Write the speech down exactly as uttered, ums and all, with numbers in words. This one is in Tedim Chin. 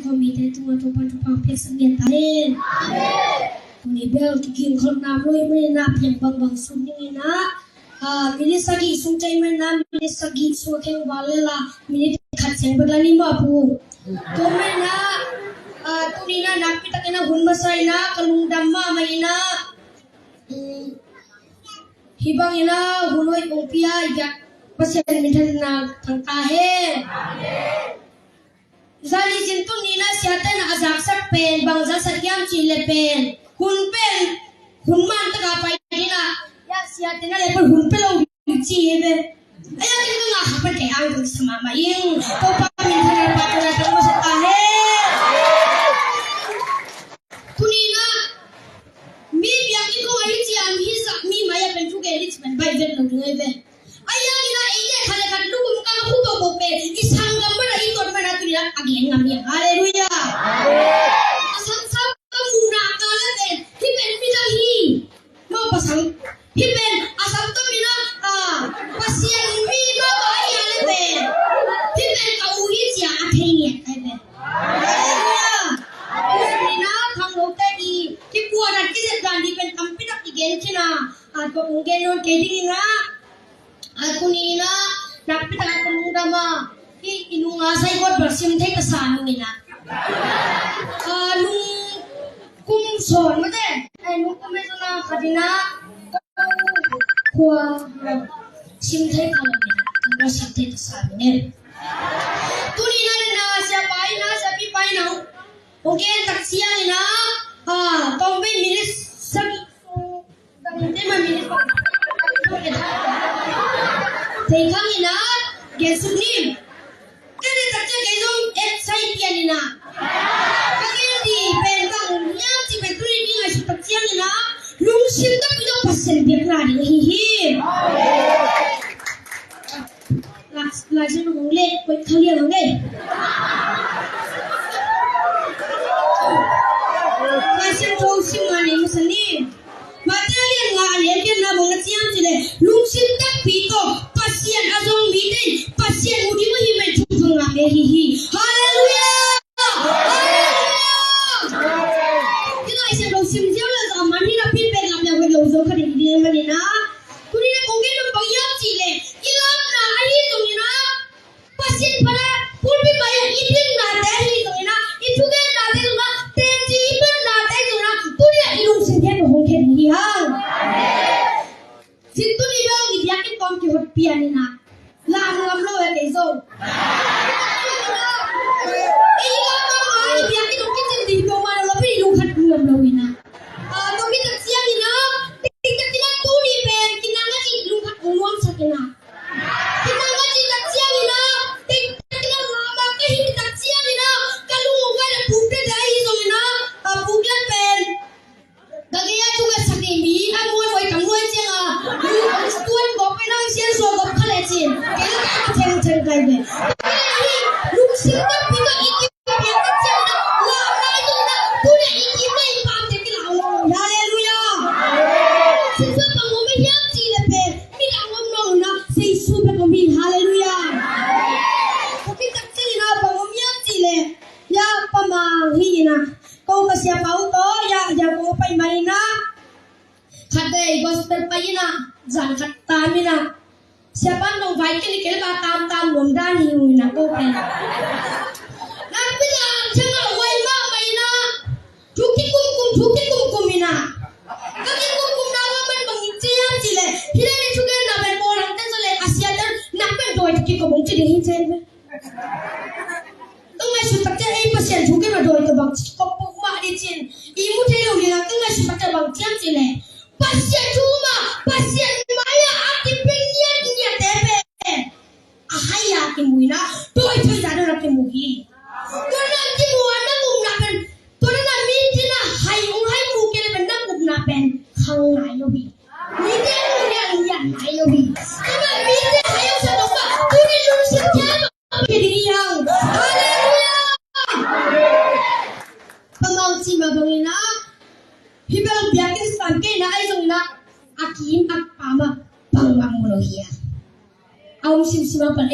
Mite tungah Topa'n thupha piaksak ngiat ta hen. Tuni bel kiging khol nam lo i manin ah, piang bangbang sut ning in ah, ah, minit sagih sung ciang i manin ah, minit sagih sung a kheng val lel a, minit khat ciang bek la ni maw, Pu. Tua manin ah, ah, tuni in ah nakpi takin ah hun masa in ah ka lungdam mahmah in ah, um, hih bangin ah hun hoih hong pia i biak Pasian minthanna thang ta hen. Zani zin tuni in ah siate in ah a zaksak pen bang zaksak hiam cih leh pen, hun pen, hun man taka pai ding ah, ya siate in ah leh pen hun pia lo ding ci hi ve. Ai, a ding ka ngah kha pen kei ang ding sa mahmah ing. Topa minthanna, pa tuna tang masa ta hen. Tuni in ah mi biakinn kong a hi ciang hi zah mi mai a pen thugen hi ci pen baih vet lo ding hi ve. Ahi hangin ah eite khat le khat lungkim kang a khu bokbok pen i sanggam man a i tot man a tuni in ah a gen ngam hi. Halleluiah. A sang sang ka muhna ka le pen hih pen midang hi. Mawh pasang. Hih pen a sam tom in ah, ah, Pasian mi mahmah ahi a le pen, hih pen ka u hi ci a a thei ngiat ahi pen. Halleluiah. Tua in ah khangnote i kipuah dan kizep dan ding pen tampi tak i gen khin a, ah, tua kong gen nawn kei ding in ah, ah, tuni in ah nakpi tak a ka lungdam a, i, i nunga sai kawt bel sim thei ka sa ning in ah, ah, nung kum sawm mate, eh, nung kum e zona khat in ah, khua sim thei kha lo in ah, sim thei ka sa ning in. Tuni in ah, na siapa in ah, siapipa in ah, hong gen tak ciangin ah, ah, tawm vei minit sagih sung, tang te ma minit sagih sung thei khang in ah, gen suk ni. Ka deih tak ciang kei zong et sai pian in ah, ka gen ding pen bang hiam cih pen tuni ding ngaihsut tak ciangin ah, lungsim takpi tawh Pasian biakna ding ahi hi. Lai, Lai Siangtho hong leh koih kha liang hang ei. Lai Siangtho sim nga nei masa ni. Matthai a lian nga a neu giatna bang na ci hiam cih leh, lungsim takpi tawh Pasian a zong mite in Pasian mu ding uh hi, mah in thu thang ngah mi ahi hi. Halleluiah! Halleluiah! Hih Lai Siangtho sim ziau leh zah man hi napi pen lam liang hoih lo zo kha ding hi ding ahih manin ah, tuni in ah kong gen nop bang hiam cih leh, i lamna ahi zongin ah, Pasian pan a pulpit mai ah i dingnate ahi zongin ah, i thugennate zongin ah, teci i mannate zongin ah, tuni ah i lungsim khempeuh hong khen hi hang. Zin tuni bel i biakinn tawm kihot pian in ah, lam ngam lo e kei zong. Ei lam ngam a i biakinn hong kicing ding peuhmah lo, lo pen i lungkhat ngam lo in ah. Ah, tua khit tak ciangin ah, tek tak in ah tuni pen kinang a cih lungkhat hong nuamsak in ah. Kinang a cih tak ciangin ah, tek tak in ah lam a ka hi tak ciangin ah, ka lung hong kai leh pukte te ahi zongin ah, ah, pukte pen ka gei a thungetsak ding mi a muan hoih tam luai ciang a, tuan gawp pen hong sian suak gawp kha leh cin, kei la ka theng theng kai ve. Lungsim takpi tawh i kipiak tak ciang in ah, lam lai zong in ah, tuni in i kim le i pamte kilang lo. Halleluiah. Jesu bang om hiam cih leh pen midang om lo in ah, Jesu bek om hi. Halleluiah. Tua khit tak ciangin ah bang om hiam cih leh, ya, Pa Mang hi in ah, ko ka siapa uh tawh ya, ya ko pai mai in ah, khatvei gospel pai in ah, zan khat tam in ah, siapa in dong vai kei ni kei le ba tam tam nuam dan hi ung in ah, ko pen. Nakpi tak ciang a huai mahmah in ah, thu kikumkum, thu kikumkum in ah, ka kikumkumna bang man bang ci hiam cih leh, hih lai-ah i thugenna pen Kawlgam ten zaw leh a siate nak pen dawi tawh kikop hong ci ding hi ci ve. Ka ngaihsut tak ciang ei Pasian thu kei mah dawi tawh bang ci kop peuhmah ding ci-in i mu thei lo hi hang. Ka ngaihsut tak ciang bang ci hiam cih leh, Pasian thu mah, Pasian mai-ah a kipia ngiatngiatte pen a hai-a kimu in ah, dawi tawh i zah dawn a kimu hi. Tua na kimu a na upna pen, tua na mite in ah hai hong hai mu kei leh pen na upna pen khang nai lo hi. Mite hong ngiat ngiat nai lo hi. Tua na mite hai hong sa lo mah, tuni lungsim khia mah. Halleluiah! Pa Mang cih mah bangin ah, hih bel biakinn sang kei in ah, ahi zongin ah, a kim a pam ah bangmah mu lo hi a. A om simsim a pan